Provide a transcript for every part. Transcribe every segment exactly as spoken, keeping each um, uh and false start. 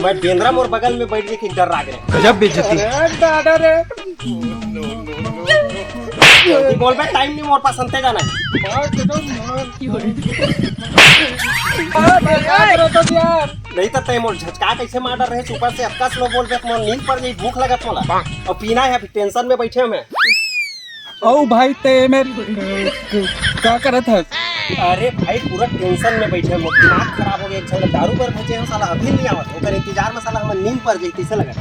मैं बेंदरा मोर बगल में बैठ के डर लाग रहे। गजब बेइज्जती। अरे दादा रे। जल्दी बोल बे, टाइम नहीं मोर पास, अंते जाना है। नहीं तो तय मोर झचका कैसे मार रहे, ऊपर से अक्का स्लो बोल दे, मोर नींद पर नहीं, भूख लगत मोला। और पीना है, अभी टेंशन में बैठे हैं। ओ भाई, ते में का करत हस? अरे भाई, पूरा टेंशन में बैठे हैं, दिमाग खराब हो गया। एक झन दारू पर भेजे हैं, साला अभी नहीं आवत, ओकर इंतजार में साला हमर नींद पर जाई, कैसे लगा?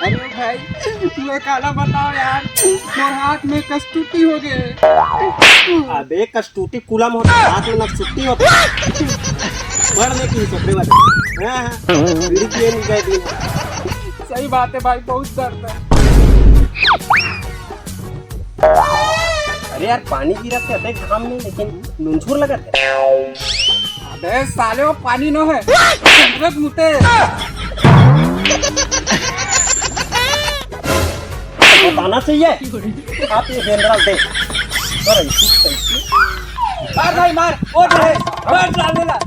अरे भाई, तू काला बताओ यार, मोर हाथ में कस्तूती हो गए। अबे कस्तूती कुलम होता, हाथ में नक्सुत्ती होता। पढ़ ले की चपड़े वाले। हाँ, हाँ। बीड़ी पिए नहीं गए दिन। सही बात है भाई, बहुत दर्द है। अरे यार, पानी गिरत है, देख घाम में, लेकिन नुनछुर लगत है। अबे साले, वो पानी नो है, जरूरत मुते। बताना चाहिए। आप ये बेंदरा दे। अरे, इसी, इसी। मार भाई, मार। ओ, मार, मार, मार, मार।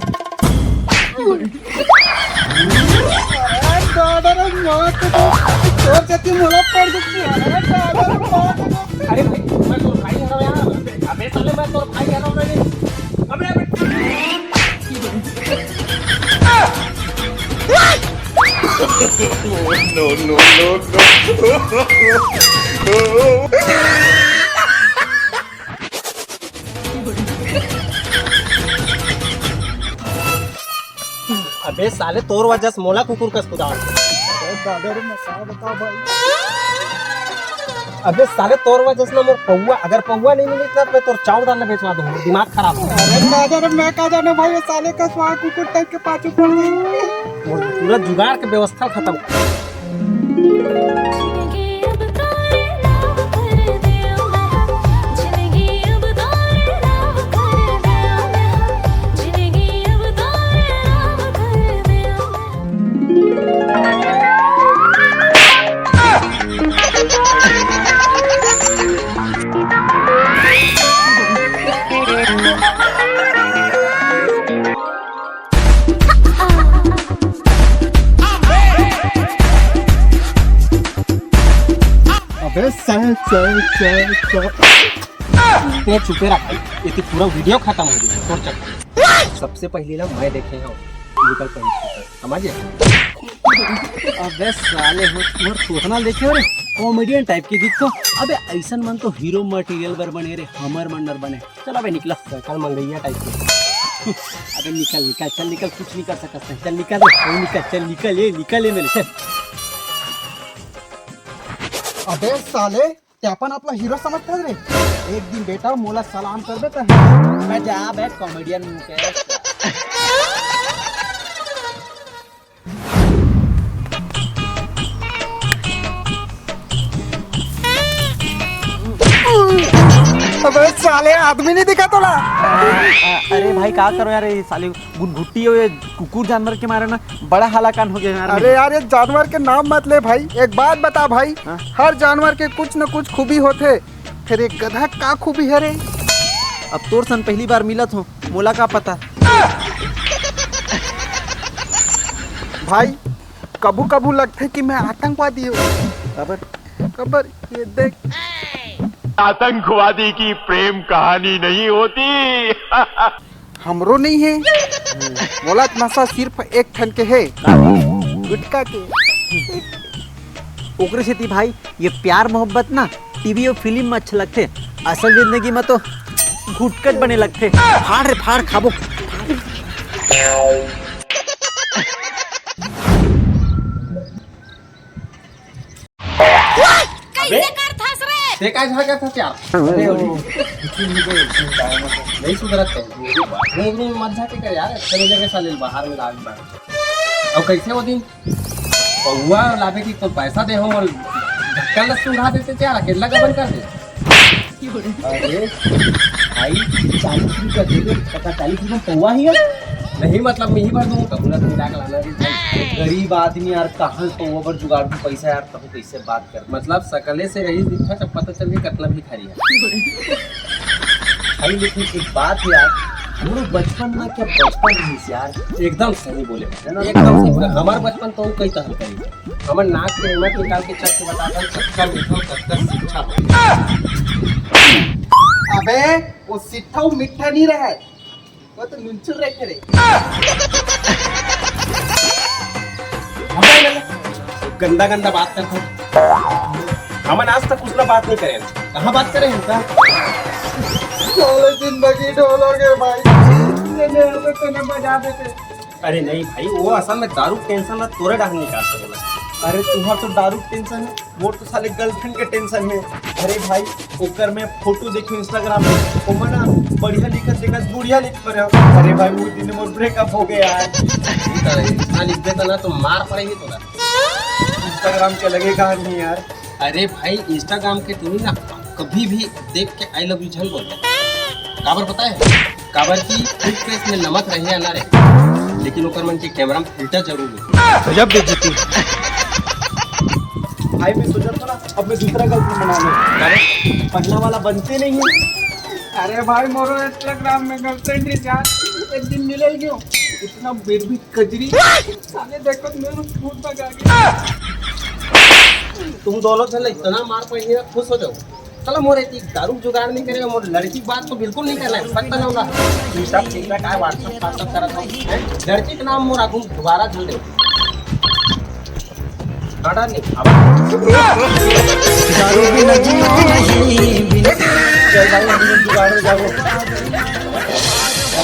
अरे दादा रे, मार तो दे। तोर जति मोला पड़ जति। अरे दादा रे, मार तो दे। अरे भाई, मैं तोर भाई हरव यार। अबे साले, मैं तोर भाई हरव रे। अबे, अबे। No, no, no, no। अबे साले, तोर वजह से मोला कुकुर कस कुदावत। अरे दादा रे, मैं का बताओ भाई। अबे साले, तोर वजह से ना मोर पौवा, अगर पौवा नहीं मिली तो मैं तोर चाउर दाल बेचवा दूँ, दिमाग खराब हो। अरे दादा रे, मैं का जाने भाई, वो साले का स्वाद कुकुर टाइप के पाछू पड़ गई। मोर पूरा जुगाड़ के व्यवस्था खत्म। अबे सर, सर, सर, सर। ते चुपे रह भाई, ये तो पूरा वीडियो खत्म हो गया तोर चक्कर। सबसे पहली ना मैं देखे हूँ, निकल कर समझ गए? अबे साले हो, मोर थोथना देखे हो रे, कॉमेडियन टाइप के दिखो। अबे ऐसन मन तो हीरो मटेरियल बर बने रे, हमर मन बर बने। चल अबे निकला। साइकिल मंगैया टाइप के। अबे निकल, निकल, चल निकल, कुछ नहीं कर सकत है। चल निकल रे, चल निकल, चल निकल, ए निकल, ए मेरे, चल। अबे साले, ते अपन आप ला हीरो समझत हस रे? एक दिन बेटा मोला सलाम करबे त। मैं जा बे कॉमेडियन मुकेश। अबे साले, आदमी नहीं दिखा तोला? अ-, अरे भाई, का करो यार, ये साले गुनगुट्टी हो, ये कुकुर जानवर के मारे ना बड़ा हालाकान हो गया यार। अरे यार, ये जानवर के नाम मत ले भाई। एक बात बता भाई, हाँ? हर जानवर के कुछ न कुछ खूबी होथे, फिर एक गधा का खूबी है रे? अब तोर सन पहली बार मिलत हो, मोला का पता। भाई, कभू कभू लगथे कि मैं आतंकवादी हूँ। काबर? काबर? ये देख। आतंकवादी की प्रेम कहानी नहीं होती। हमरो नहीं है। मोला नशा सिर्फ एक ठन के है, गुटखा के। ओकरे सेती भाई, ये प्यार मोहब्बत ना टीवी और फिल्म में अच्छा लगथे, असल जिंदगी में तो घुटकट बने लगथे। फाड़ रे फाड़, खाबो। कैसे करथस रे? ते का झांकत हस यार? अरे, अरे, नहीं सुधरत है। बाथरूम, उथरूम में मत झांके कर यार, चले जगह साले बाहर में लाग बार। और कैसे वो दिन पौवा लाबे कि तो पैसा दे हो और ढक्कन ला सुंघा देते यार, अकेला का बंद कर दे। अरे भाई, चालीस रुपया दे दे, पता चालीस रुपया पौवा ही है। नहीं, मतलब, मैं ही भर दूंगा, पूरा मिला के लाना भी भाई। गरीब आदमी यार, कहाँ से पौवा पर जुगाड़ दूं पैसा यार, तब कैसे बात कर, मतलब, सकले से रईस दिखा, तब पता चल के कितना भिखारी है। भाई, लेकिन एक बात है यार, मोरो बचपन में क्या बचपन रहिस यार। एकदम सही बोले, है ना? एकदम सही बोले। हमार बचपन तो कई तरह का रहिस। हमर नाक के हिम्मत निकाल के चल के बता दन, कतका मीठा, कतका सिट्ठा। अबे, वो सिट्ठा, वो मीठा नहीं रहा है, वो तो नुनचुर रखे रे। अबे, गंदा गंदा बात करता। हमन आज तक कुछ ना बात नहीं करे। कहाँ बात करे हम का? साले जिंदगी ढोल हो गए भाई। ये ले, अबे तूने बजा देते। अरे नहीं भाई, वो असल में दारू के टेंशन ला तोरे डाहर निकाल सकेला। अरे तुम्हार तो दारू के टेंशन है, मोर तो साले गर्लफ्रेंड के टेंशन है। अरे भाई, ओकर मैं फोटो देखी इंस्टाग्राम में, ओमा ना बढ़िया लिखत देखत बुढ़िया लिख पड़े हो। अरे भाई, वो दिन मोर ब्रेकअप हो गया यार। इतना लिख देता ना तो मार पड़ेगी तोला। इंस्टाग्राम के लगे कहानी यार। अरे भाई, इंस्टाग्राम के टूरी ना कभी भी देख के आई लव यू झन बोल दे। काबर पता है? काबर कि टूथपेस्ट में नमक रहे या ना रहे, लेकिन ओकर मन के कैमरा में फिल्टर जरूर रहे। गजब बेइज्जती। भाई, मैं सोचा था ना, अब मैं दूसरा गर्लफ्रेंड बना लूं। काबर? पहला वाला बनते नहीं है। अरे भाई, मोरो इंस्टाग्राम में गर्लफ्रेंड रिचार्ज एक दिन मिले क्यों? इतना बेबी कजरी, साले देखो मेरे फूट तक आ गया। तुम दोनों चले इतना मार पड़ी है, खुश हो जाओ। चलो मोरे की दारू जुगाड़ नहीं करेगा, मोर लड़की की बात तो बिल्कुल नहीं करना है, पता ना होगा। ये सब ठीक है, काय WhatsApp WhatsApp करत हो, हैं? लड़की के नाम मोर आगू दोबारा झल दे। काटा नहीं, अब दारू भी लगी नहीं, बिना चल भाई, हम लोग जुगाड़ हो जाओ।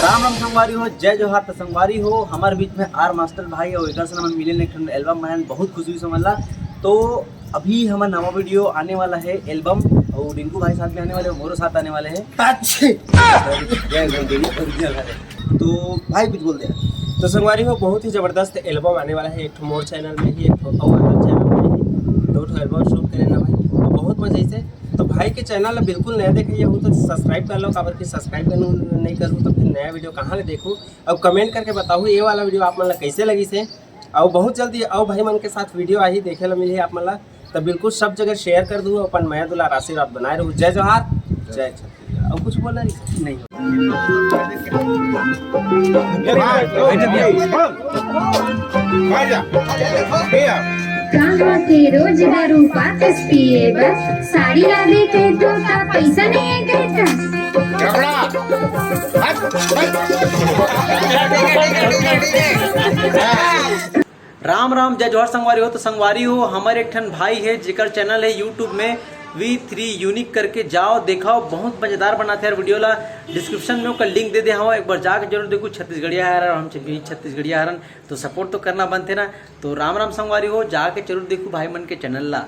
राम राम संगवारी हो, जय जोहार। तो संगवारी हो, हमारे बीच में आर मास्टर भाई और एकर से हम मिले ने एल्बम बनाए, बहुत खुशी हुई समझ ला। तो अभी हमारा नवा वीडियो आने वाला है, एल्बम, और रिंकू भाई साथ में आने वाले हैं, मोरो साथ आने वाले हैं। अच्छे। जय गुरुदेव, ओरिजिनल है। तो भाई कुछ बोल दे। तो संगवारी हो, बहुत ही जबरदस्त एल्बम आने वाला है, एक ठो मोर चैनल में ही, एक ठो और अदर चैनल में ही, दो ठो एल्बम शूट करे ना भाई, तो बहुत मजा इसे। तो भाई के चैनल ला बिल्कुल नया देखे हो तो सब्सक्राइब कर लो, काबर कि सब्सक्राइब कर नहीं करूँ तो फिर नया वीडियो कहाँ ले देखूँ। अब कमेंट करके बताओ ये वाला वीडियो आप मन ला कैसे लगी से। और बहुत जल्दी और भाई मन के साथ वीडियो आही देखे ला मिलही आप मन ला। तब बिल्कुल सब जगह शेयर कर दू, अपन मया दुलार आशीर्वाद बनाए रहू। जय जोहार, जय छत्तीसगढ़। और कुछ बोलना नहीं? नहीं। कहाँ के रोज दारू पाकस पिए बर, साड़ी लावे के तो का पैसा नहीं है कहता। राम राम, जय जोहार संगवारी हो। तो संगवारी हो, हमर एक ठन भाई है जेकर चैनल है यूट्यूब में वी थ्री यूनिक करके, जाओ देखाओ, बहुत मजेदार बनाथे यार वीडियो ला। डिस्क्रिप्शन में ओकर लिंक दे दे हवं, एक बार जाके जरूर देखू। छत्तीसगढ़िया हरन, हम भी छत्तीसगढ़िया हरन, तो सपोर्ट तो करना बनथे ना। तो राम राम संगवारी हो, जाके जरूर देखू भाई मन के चैनल ला।